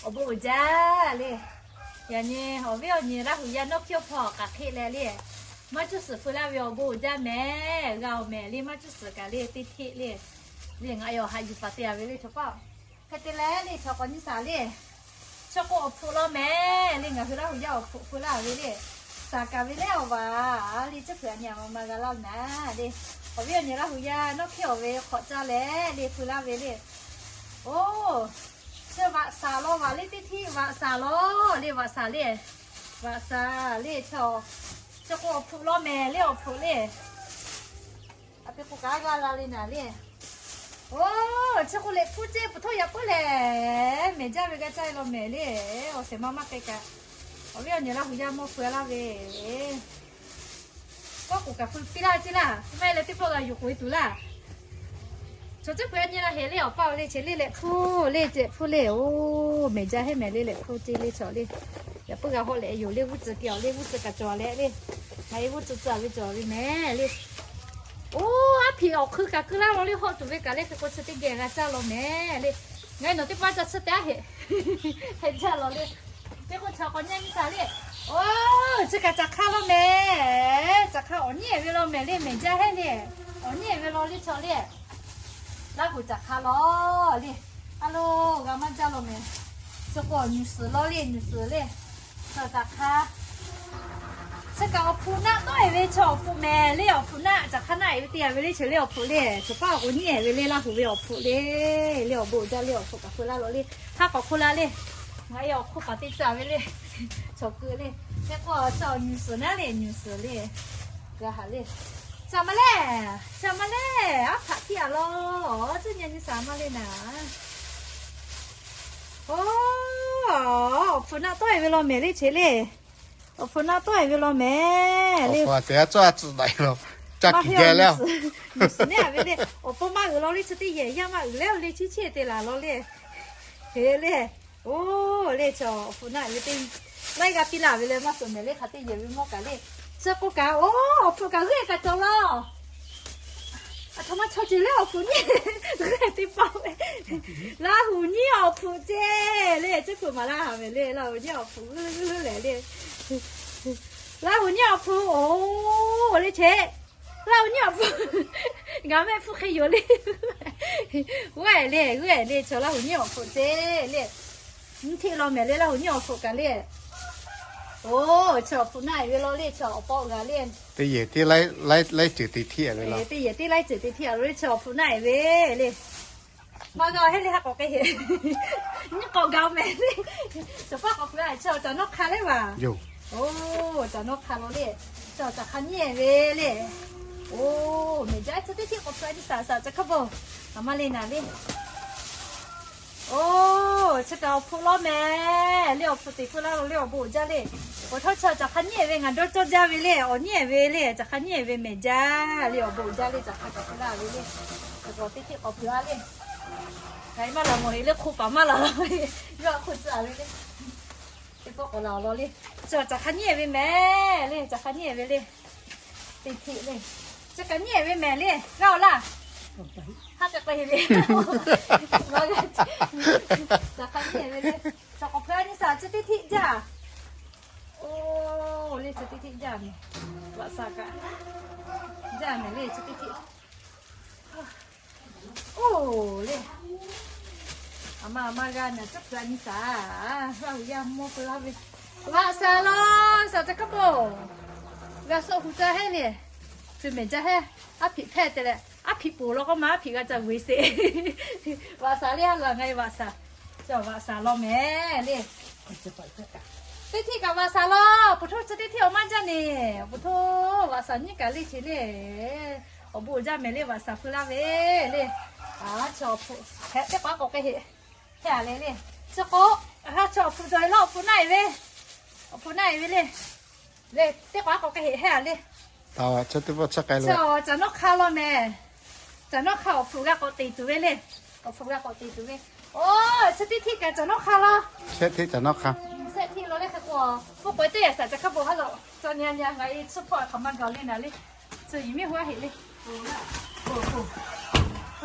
Awˬ bon uiˍ jaˇ le. Yaꞈ nyi awˬ viˉ awˬ nyi Laˇ huˍ yaˇ nawˇ hkiˇ awˬ hpawˇ k'aꞈ hk'eˆ leh le, maˇ cuˇ suhˍ feu laˇ ve awˬ bon uiˍ jaˇ mehˍ. G'a awˬ mehˍ le, maˇ cuˇ suhˍ kaꞈ le, teˇ hkiˆ le. Le ngaˬ yaꞈ haꞈ yuˬ paˍ te a ve le chaw paˇ. Hk'e te leh le chaw k'awꞈ nyi shaˍ le. Chi k'o awˬ hpfuhꞈ law mehˍ le, ngaˬ hui Laˇ huˍ yaˇ awˬ hpfuhꞈ feu laˇ ve le. Shaˍ kaꞈ ve le awˬ vaˬ le, cuˇ hpeuꞈ a nyi a ma ma g'a laˇ naˍ le. Awˬ viˉ awˬ nyi Laˇ huˍ yaˇ nawˇ hkiˇ awˬ ve hk'awꞈ caˇ leh le feu laˇ ve le. Oˇ, chi vaꞈ shaˍ law vaˬ le, teˇ hkiˆ vaꞈ shaˍ law le, vaꞈ shaˍ le. Vaꞈ shaˍ le chaw. Chi k'o awˬ hpfuhꞈ law mehˍ le, awˬ hpfuhꞈ le. A te k'o kaꞈ g'a la le naˍ le. Oˇ, chi k'o lehꞈ hpu ceˇ pfuhˍ htawˇ yaꞈ puiˉ lehˬ, mehˍ jaˇ ve g'a caˇ e law mehˍ le. Awˬ shehˍ ma maˇ k'ai kaꞈ, awˬ viˉ awˬ nyi Laˇ huˍ yaˇ mawˇ feu laˇ ve. Kawˆ k'oˍ kaꞈ feu piˇ laˇ ceˇ laˇ, maˇ heˆ leh teˇ pawˆ g'a yuˬ k'oꞈ e tuˬ laˇ. Chaw cuˇ hpeuꞈ a nyi la heˍ le awˬ paˇ awˬ le, che le lehꞈ hpu le, ceꞈ hpu le. Oˇ, mehˍ jaˇ heˆ mehˍ le, lehꞈ hpu ceˇ le chaw le. Yaꞈ puiˉ g'a hawˆ leh yoˬ le, g'uˇ tcuh keh awˬ le, g'uˇ tcuh kaꞈ cawˬ leh le. Ngaˬ e g'uˇ tcuh tcuh a ve cawˬ ve mehˍ le. Oˇ, aˉ hpiꞈ awˬ hk'eun kaꞈ keu laˇ law le, hawˆ tuˬ ve kaꞈ le, hk'e k'o chi teˇ geh g'a caˇ law mehˍ le. Ngaˬ e nawˬ teˇ paˆ ca tsuhˇ te aˉ heꞈ, heꞈ jaˇ law le. Teˇ k'oˆ chaw k'awꞈ nyi nyi shaˍ le. Oˇ, chi kaꞈ caꞈ hk'aˇ law mehˍ. Caꞈ hk'aˇ awˬ nyiˉ ehˍ ve law mehˍ le, mehˍ jaˇ heˆ le. Awˬ nyiˉ ehˍ ve law le chaw le. Laˇ huˍ caꞈ hk'aˇ law le. A lo, g'a maˇ jaˇ law mehˍ. Chi k'o awˬ nyuˬ suhˍ law le, nyuˬ suhˍ le. Chaw caꞈ hk'aˇ. Chi kaꞈ awˬ hpfuhꞈ naˆ tawˆ ehˍ ve chaw awˬ hpfuhꞈ mehˍ le, awˬ hpfuhꞈ naˆ caꞈ hk'aˇ naˆ ehˍ ve teˇ yanˇ ve le, che le awˬ hpfuhꞈ le. Chaw paˇ awˬ k'o nyiˉ ehˍ ve le, Laˇ huˍ ve awˬ hpfuhꞈ le. Le awˬ bon uiˍ jaˇ le, awˬ hpfuhꞈ kaꞈ feu laˇ law le. Haˉ k'awꞈ hk'oˆ la le. Ngaˬ e awˬ hk'oˆ paˍ teˇ caˇ ve le. Chaw keu le. Hk'e k'o chaw nyuˬ suhˍ naˉ le, nyuˬ suhˍ le. G'a haꞈ le. Shaˍ ma le, shaˍ ma le, aˉ hpaꞈ htiˇ a law. Tcuhˉ nyi nyi shaˍ ma le naˍ. Oˇ, awˬ hpfuhꞈ naˆ tawˆ ehˍ ve law mehˍ le, che le. Awˬ hpfuhꞈ naˆ tawˆ ehˍ ve law mehˍ le. Awˬ hpfuhꞈ te a tcuhˉ a tcuhˉ daꞈ e law, caˇ kiˬ geh le. Nyuˬ suhˍ naˉ ve le. Awˬ pon maˇ uiˍ law le, chi teˇ yehˬ yaˇ maˇ uiˍ leh awˬ le chiˇ chiˇ te laˬ law le. Heˍ le. Oˇ, le chaw awˬ hpfuhꞈ naˆ ve teˇ laiˉ g'aˇ piˇ laˇ ve le, maˇ suhˍ mehˍ le, hk'aˬ teˇ yehˬ ve mawˇ kaꞈ le. Chi k'o kaꞈ, oˇ, awˬ hpfuhꞈ kaꞈ g'uˇ kaꞈ cawˬ laˇ. Aˬ htoꞈ ma chaw ceuˬ le awˬ hpfuhꞈ nyiˉ g'uˇ teˇ paˆ ve. Laˇ huˍ nyiˉ awˬ hpfuhꞈ ceˇ le, cuˇ hpeuꞈ maˍ laˇ ve le, Laˇ huˍ nyiˉ awˬ hpfuhꞈ g'uˇ g'uˇ lehˬ le. Laˇ huˍ nyiˉ awˬ hpfuhꞈ oˬ le che. Laˇ huˍ nyiˉ awˬ hpfuhꞈ. Ngaˬ mehˆ hpfuhˇ hk'e yoˬ le. G'uˇ ehˍ le, g'uˇ ehˍ le, chaw Laˇ huˍ nyiˉ awˬ hpfuhꞈ ceˇ le. Nyiˇ htiˆ law mehˍ le, Laˇ huˍ nyiˉ awˬ hpfuhꞈ kaꞈ le. Oˇ, chaw awˬ hpfuhꞈ naˆ ehˍ ve law le, chaw awˬ pawˆ g'a le. Teˇ yehˬ teˇ laiˉ ceuˬ teˇ htiˆ a ve law. Teˇ yehˬ teˇ laiˉ ceuˬ teˇ htiˆ a ve le, chaw awˬ hpfuhꞈ naˆ ehˍ ve le. Maˇ g'a heˆ le, ha k'awꞈ k'ai heˆ. Nyiˇ k'awꞈ gaˬ mehˍ le. Chaw paˇ k'awꞈ hpu a chaw caꞈ nawˉ hk'a le vaˬ. Oˇ, caꞈ nawˉ hk'a law le. Chaw caꞈ hk'a nyiˉ ehˍ ve le. Oˇ, mehˍ jaˇ, chi teˇ htiˆ k'awꞈ hpu a nyi shaˍ shaˍ caꞈ hk'a bawˬ. Aˬ ma le naˍ le. Oˇ, chi kaꞈ awˬ hpfuhꞈ law mehˍ le, awˬ hpfuhꞈ teꞈ hpu laˇ law le, awˬ bon uiˍ jaˇ le. Awˬ htawˇ chaw caꞈ hk'a nyiˉ ehˍ ve ngaˬ dawˇ cawˇ jaˇ ve le, awˬ nyiˉ ehˍ ve le, caꞈ hk'a nyiˉ ehˍ ve mehˍ jaˇ le, awˬ bon uiˍ jaˇ le, caꞈ hk'a kaꞈ hpu laˇ ve le. Chi k'awꞈ teˇ htiˆ k'awꞈ hpu a le. Ngaˬ e maˇ laˬ mawˬ heˆ le, hk'oˆ paˍ maˇ laˬ law ve, yawˇ hk'oˆ tcuh a ve le. Teˇ pawˆ k'awꞈ laˬ law le. Chi caꞈ hk'a nyiˉ ehˍ ve mehˍ le, caꞈ hk'a nyiˉ ehˍ ve le. Teˇ htiˆ le. Chi kaꞈ nyiˉ ehˍ ve mehˍ le, g'a awˬ laˇ. Haˉ k'ai k'ai heˆ le. Caꞈ hk'a nyiˉ ehˍ ve le. Chaw k'awꞈ hpu a nyi shaˍ chi teˇ htiˆ jaˇ. Oˇ, le chi teˇ htiˆ jaˇ mehˍ. Vaꞈ shaˍ kaꞈ jaˇ mehˍ le, chi teˇ htiˆ. Oˇ le. Aˬ ma aˬ ma g'a naˍ cuˉ hpu a nyi shaˍ. Laˇ huˍ yaˇ mawˇ peu laˇ ve. Vaꞈ shaˍ law, shaˍ caꞈ hk'a bawˬ. G'a suh hu caˇ heˆ le. Feu mehˍ jaˇ heˆ. Aˉ hpiꞈ hpehˇ te leh, aˉ hpiꞈ poˬ law k'o maˇ aˉ hpiꞈ g'a ca g'uiˬ sheˍ. Vaꞈ shaˍ le, a laˬ ngaˬ e vaꞈ shaˍ. Chi vaꞈ shaˍ law mehˍ le. Teˇ htiˆ kaꞈ vaꞈ shaˍ law, pfuhˍ htoˇ chi teˇ htiˆ awˬ maˇ jaˇ neˬ, pfuhˍ htoˇ vaꞈ shaˍ nyiˉ kaꞈ le che le. Awˬ bon uiˍ jaˇ mehˍ le, vaꞈ shaˍ feu laˇ ve le. A, chi awˬ hpfuhꞈ hehꞈ teˇ k'o a k'awꞈ k'ai heˆ. Heˆ a le le. Chi k'o, ha, chi awˬ hpfuhꞈ cawˬ e law, awˬ hpfuhꞈ naˆ e ve. Awˬ hpfuhꞈ naˆ e ve le. Le, teˇ k'o a k'awꞈ k'ai heˆ, heˆ a le. Chi caꞈ nawˉ hk'a law mehˍ. Caꞈ nawˉ hk'a awˬ hpfuhꞈ g'a k'awꞈ te tuˬ ve le. Awˬ hpfuhꞈ g'a k'awꞈ te tuˬ ve. Oˇ, chi teˇ htiˆ kaꞈ caꞈ nawˉ hk'a law. Shehˆ htiˆ caꞈ nawˉ hk'a. Shehˆ htiˆ law le hk'e k'o, pfuhˇ k'oꞈ e teˇ yaꞈ shaˍ caꞈ hk'a bawˬ ha lawˬ. Caw nyi a nyi a ngaˬ e tsuhˇ hpawˇ hk'aˬ ma gaˬ le naˍ le. Tcuh yiˍ miˇ hu a heˆ le. Pfuhˍ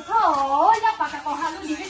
htoˇ, yaˇ paˍ kaꞈ k'awꞈ ha lo niˬ ve